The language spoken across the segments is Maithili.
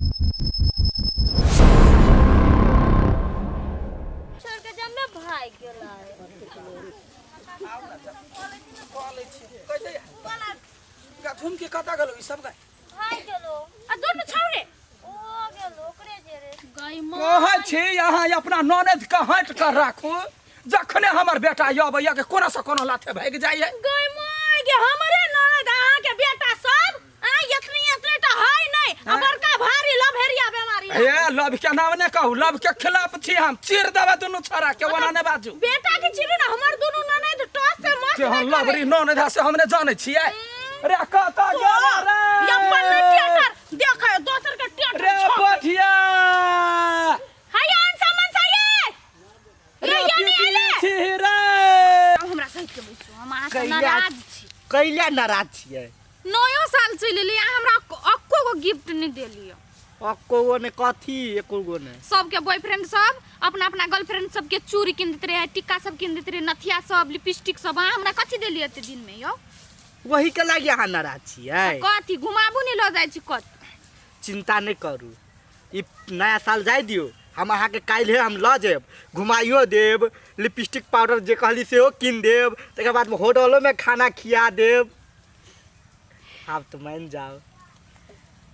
छोड़ के जब भाग गेलै। झुमकी के कतऽ गेलो ई सब गाय? भाग गेलो। आ दुनू छौरे ओ गेलो ओकरे जेरे। गई माँ। कहै छी अहाँ अपना ननद के हटि कऽ राखू, जखने हमर बेटा अबैया के कोनो से कोनो लाथे भागि जाइए। गई माँ गे, हमरे ननद अहाँ के बेटा सब आ एतनी एतनी टा है नहीं, आ बड़का भारी लभेरिया बेमारी। हे, लव के नाम नहि कहू, लव के खिलाफ छी हम, चीर देबै दुनू छोरा के, ओना नहि बाजू। बेटा के चिरू ना, हमर दुनू ननद टॉस से मस्त के हम नहि करै। लवरी ननद है से हम नहि जानै छियै। रे कतऽ गेल रे? या अपन नहि टेटर देख, दोसर के टेटर रे छौ। पठिया। हाय अंसा मनसा ये रे ये ये नहीं पिपी आले। छी रे। हमरा सहित के बैसू, हम अहाँ से कैला- नाराज छी। कैला नाराज छियै? नयो साल चलि एलै, अहाँ हमरा एको गो गिफ्ट नहि देलियै। एको गो ने कथी, एको गो ने? सबके बॉयफ्रेंड सब अपना अपना गर्लफ्रेंड सबके चूड़ी कीन दैत रहे, टिक्का सब कीन दैत रहे, नथिया सब, लिपस्टिक सब। अहाँ हमरा कथी देलियै एते दिन में यौ? वही के लागि अहाँ नाराज छियै? कथी घुमाबू नहि लऽ जाइ छी कत। चिंता नहि करू, ई नया साल जाय दियौ, हम अहाँके काल्हि हम लऽ जायब, घुमाइयो देब, लिपस्टिक पाउडर जे कहली सेहो कीन देब, तकर बादमे होटलोमे खाना खिया देब। आब तऽ मानि जाउ।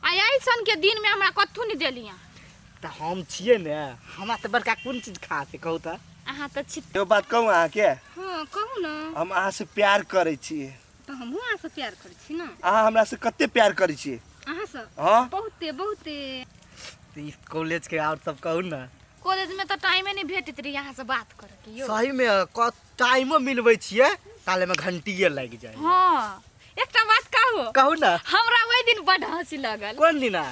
आ अइसन के दिन में हमरा कथू नहि देलियै। तऽ हम छियै ने, हमरा तऽ बड़का कोन चीज खास है कहू तऽ? अहाँ तऽ छी। एगो बात कहू अहाँके? हाँ कहू ना। हम अहाँसँ प्यार करै छी। तऽ हमहूँ अहाँसँ प्यार करै छी ने। अहाँ हमरासँ कते प्यार करै छी? अहाँसँ? हाँ। बहुते बहुते। तऽ ई कॉलेजके आओर सब कहू ने। कॉलेज में तऽ टाइमे नहि भेटैत रही अहाँ से बात करके यौ। सही में टाइमो मिलबै छियै ताले में घंटिए लागि जाइ। हाँ एकटा बात कहू? कहू ना। हमरा ओहि दिन बड हंसी लगल। कोन दिना?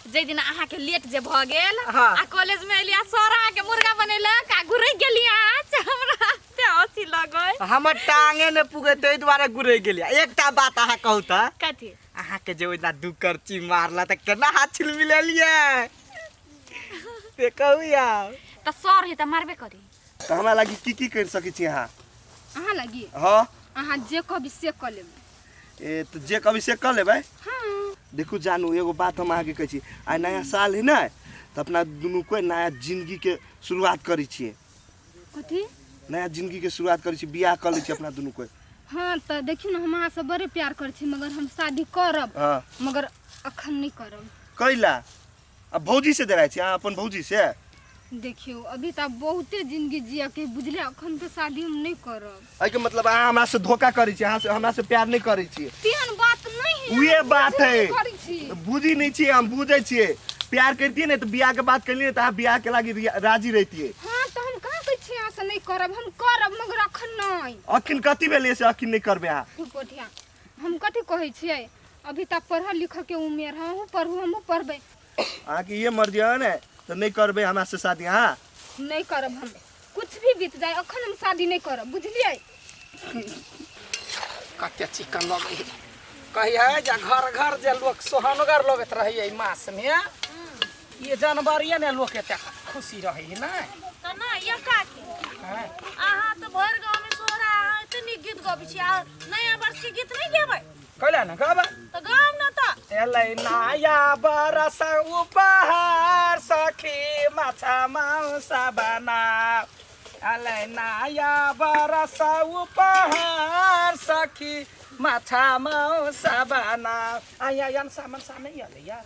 जाहि दिन अहाँ के लेट जे भऽ गेल। हाँ। आ कॉलेज में एलियै, सर अहाँ के मुर्गा बनेलक आ घुरकि गेलियै अहाँ, से हमरा एते हंसी लगल। हमर टांगे ने पुगे ताहि दुआरे गुरकि गेलियै। एकटा बात अहाँ कहू तऽ? कथी? अहाँ के जे ओहि दिना दू करची मारला तऽ केना हाथ छिलमिलेलियै से कहू यार। तऽ सर है तऽ मारबे करी। तऽ हमरा लागी की की करि सकै छी अहाँ? अहाँ लागी? हाँ। अहाँ जे कहबी से कऽ लेबै। ए तऽ जे कहबी से कऽ लेबै? हाँ। देखू जानू, एगो बात हम अहाँके कहै छी, आइ नया साल है ने, तऽ अपना दुनू कोइ नया जिंदगीके शुरुआत करै छियै। कथी? नया जिंदगीके शुरुआत करै छी, बियाह कऽ लै छी अपना दुनू कोइ। हाँ तऽ देखियौ ने, हम अहाँसँ बड़े प्यार करै छी, मगर हम शादी करब। हाँ। मगर अखन नहि करब। कैला? आ भौजी से डराइ छी अहाँ? अपन भौजी से? देखियौ अभी तऽ बहुते जिंदगी जियऽ के बुझलियै, अखन तऽ शादी हम नहि करब। एहिके मतलब अहाँ हमरा से धोखा करै छी, अहाँ से हमरा से प्यार नहि करै छी? तेहन बात नहि है। उहे बात है। करै छी। बुझी नहि छियै, हम बुझै छियै। प्यार करतियै ने तऽ बियाह के बात केलियै तऽ अहाँ बियाह के लागी राजी रहितियै। हाँ तऽ हम कहाँ कहै छी अहाँ से नहि करब, हम करब मगर अखन नहि। अखन कथी भेलै से अखन नहि करबै अहाँ? कोठिया हम कथी कहै छियै, अभी तक पढ़ऽ लिखऽ के उमेर है, अहूँ पढ़ू हमहूँ पढ़बै। अहाँके ये मर्जी है ने तऽ नहि करबै हमरा से शादी अहाँ? नहि करब हम, कुछ भी बीत जाए अखन हम शादी नहि करब, बुझलियै? कते चिकन लगै है, कहिए जे घर घर जे लोक सोहनगर लगैत रहै एहि मासमे, ये जानवरिए ने लोक एते खुशी रहै है ने। तऽ ना ये काकी, अहाँ तऽ भरि गाँवमे सोहरा, अहाँ एते नीक गीत गबै छी आ नया वर्ष के गीत नहि गेबै? कैला ने गाबै? तऽ गाउ ने तऽ। एलै नया बरस उपहार सखी माछा मांस बनाओ, एलै नया बरस उपहार सखी माछा मांस बनाओ। आया अनसा मनसा नहि एलै यार?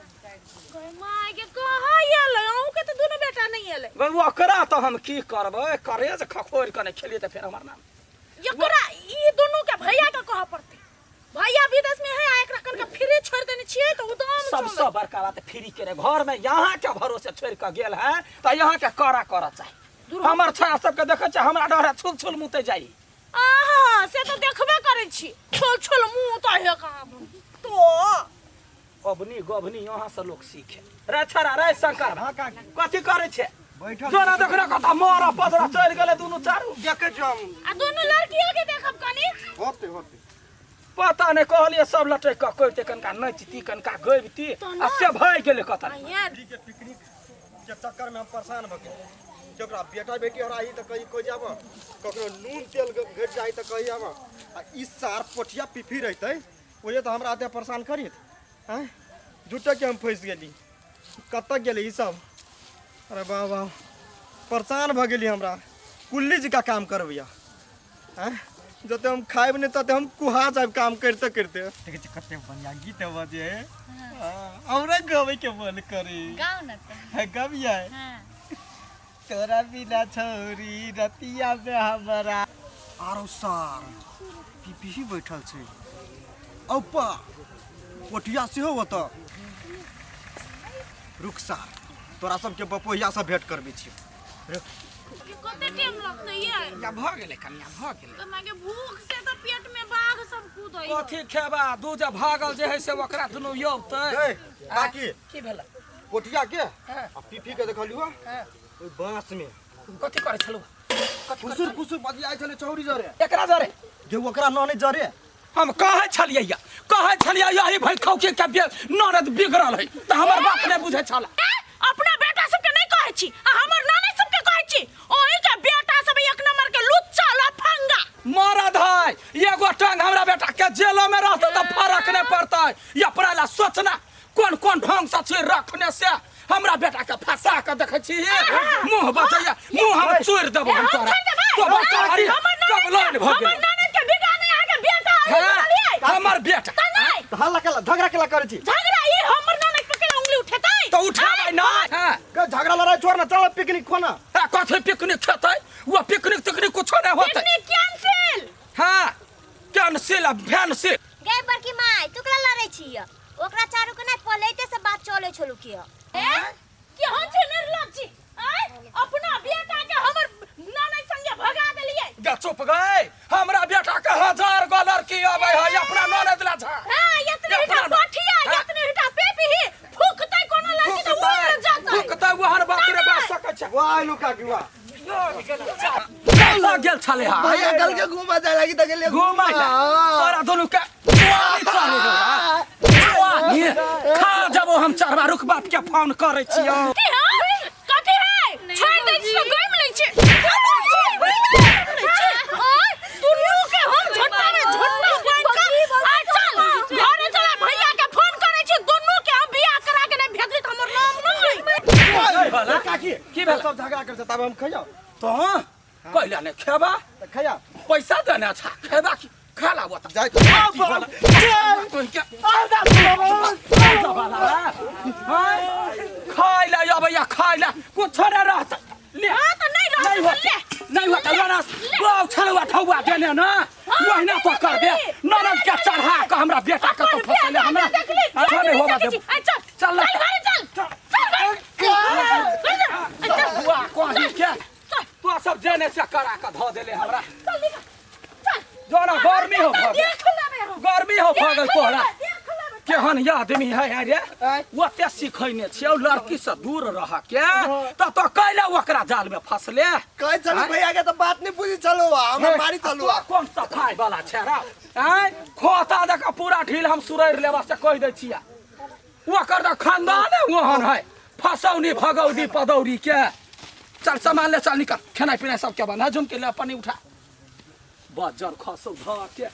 माय के कहाँ एलै, अहूँके तऽ दुनू बेटा नहि एलै। गै, ओकरा तऽ हम की करबै, करेज खखोरि कऽ नहि खेलियै तऽ फेर हमर नाम एकरा ई दुनू के भैया के कहऽ पड़तै, भैया विदेश में है आ एकरा कनका फ्री छोड़ देने छियै तऽ उदाम सबसे बड़का बात फ्री के घर में यहाँ के भरोसे छोड़ के गेल है तऽ यहाँ के कड़ा करऽ चाही। हमर छोरा सबके देखै छै हमरा डर है छुल छुल मुते जाई। आहा से तऽ देखबे करै छी, छुल छुल मुँह तऽ हे कहाँ तो अबनी गबनी यहाँ से लोग सीखे रे छोरा रे शंकर। हाँ, काकी। कथी करै छै? बैठल जोना देखना कथा मर पजरा चलि गेलै दुनू चारू। देखै छी हम। आ दुनू लड़कियों के देखब कनी। होते होते पता नहि, कहलियै सब लटकि कऽ करिते कनिका नचती कनिका गबिती आ से भए गेलै कतऽ। के पिकनिक के चक्कर में हम परेशान भऽ गेली। ओकरा बेटा बेटी हराही तऽ कही कोइ जाब, ककरो नून तेल घटि जाइ तऽ कही आब, आ ई सार पोठिया पीपी रहितै ओहे तऽ हमरा एते परेशान करित। आँय, झूठे के हम फँसि गेली। कतऽ गेलै ई सब? अरे बाबा, परेशान भऽ गेली। हमरा कुल्ली जकाँ काम करबैया। आँय, जते हम खायब नहि तते हम कुहा जायब काम करिते करिते। देखै छी कते बढ़िया गीत बजे है। हाँ, हमरा गाबै के मन करे। गाओ न तऽ। है, गबियै? हाँ। तोरा बिना छौरी रतिया में हमरा। आरो सार पीपी बैठल छै, औपा पोठिया सेहो ओतऽ। रुक सार, तोरा सबके बपोहिया से भेंट करबै छी, रुक। कते टाइम लगतै ये? या भऽ गेलै कनिया, भऽ गेलै। तऽ मागे भूख से तऽ पेट में बाघ सब कूदै। कथी खेबा? दू जे भागल जे है से ओकरा दुनू यौतै। ए काकी। की भेलै? पोठिया के हाँ। आ पीपी के देखलियो हाँ। ओहि बांस में। कथी करै छलौ? कथी करै? खुसुर खुसुर बजियाइ छलै चौरी जरे। एकरा जरे? जे ओकरा नने जरे। हम कहै छलियै या, कहै छलियै यही भई खौके के ननद बिगड़ल है, तऽ हमर बात नहि बुझै छल। ए, अपना बेटा सबके नहीं कहै छी आ हमर नानी सबके कहै छी, ओही के बेटा सब एक नंबर के लुच्चा लफंगा। मरद है, एगो टांग हमरा बेटा के जेलो में रहतै तऽ फरक नहि पड़तै। अपना ला सोचना कोन कोन ढंग से छी रखने से हमरा बेटा के फंसा के देखै छी। मुंह बचैया, मुंह हम चोरि देबो हम तोरा। तो बता, अरे कबलान भऽ गेल। हमर नानी के बिगाने अहाँ के बेटा आबि हाँ, गेलियै। हमर बेटा तऽ नहि। तऽ हल्ला केला, झगड़ा केला करै छी? झगड़ा ई हमर नानी के केला उंगली उठेतै? तऽ उठाबै नहि। हाँ। के झगड़ा लड़ाई छोड़ ना, चल पिकनिक खोना। आ, कथी पिकनिक खेतै? वो पिकनिक तिकनिक कुछो नहि होतै। Picnic cancel. हाँ, कैंसिल आ फैंसिल। गे बड़की माय, तू केला लड़ै छी? ओकरा चारू के नहि पलैते से बात चलै छलू किया? ए, केहन छै निर्लज्ज छी? आँय, अपना बेटा के हमर नानी संगे भगा देलियै। गे चुप गए, हमरा बेटा के हजार गो लड़की अबै है, अपना ननद ला झा। हाँ, एतने अपना हिटा पोठिया, हाँ। एतने हिटा पेपी फुकतै कोनो लड़की तऽ उड़ि जेतै। फुकतै ओहन बात रे बात सकै छै। वाह लुका की वाह। कतऽ गेल छलै हा? भैया कल के घूमा जाए लगी तऽ गेलियै। घुमै ला तोरा दुनू के जुआनी चले रौ, जुआनी खा जबो हम चढ़बा। रुक, बाप के फोन करै छियौ। कथी है? कथी है? छोड़ दै छी तऽ गम लै छी। दुनू के हम झोटा में झोटा बान्हि कऽ आ चल घरे चल। भैया के फोन करै छी, दुनू के हम बियाह करा के नहि भेजली तऽ हमर नाम नहि। काकी। की भेल? सब झगड़ा कर तब हम खैया। तो कैला नहि खेबा? तऽ खैया। पैसा देने छा, खेबा की? खा लाबो तऽ। जाइ। खाइ ला अबैया, खाइ ला, कुछो नहि रहतै। ले। हाँ तऽ नहि रहतै। नहीं होतै, नहीं होतै। ओना बाउ छलुआ ठौआ देने न ओहिना तो करबे। ननद के चढ़ा के हमरा बेटा के तो फसले हमरा अच्छा नहीं होबा देब। चल। चल चल घरे, चल चल घरे। बुआ कहीं के तो सब जेने से करा के धऽ देले हमरा। चल निकल, चल। जोना गर्मी हो भऽ गेल। देख लेबै हम। गर्मी हो भऽ गेल तोहरा। देख लेबै। केहन आदमी है रे, ओते सिखैने छियौ लड़की से दूर रह के, तऽ तो कैला ओकरा जाल में फसले? कहै छलू भैया के तऽ बात नहीं बुझी छलू, हमरा मारी छलू। तो कोन सफाई वाला छै रे? आँय, खोता दऽ कऽ पूरा ढील हम सुरैर लेबा से कहि दै छियै। ओकर तऽ खानदाने ओहन है, फसौनी भगौदी पदौरी के। चल सामान ले, चल निकल। खेनाइ पिनाइ सबके बना। झुमकी ले, पानी उठा। बजर खसौ धऽ के।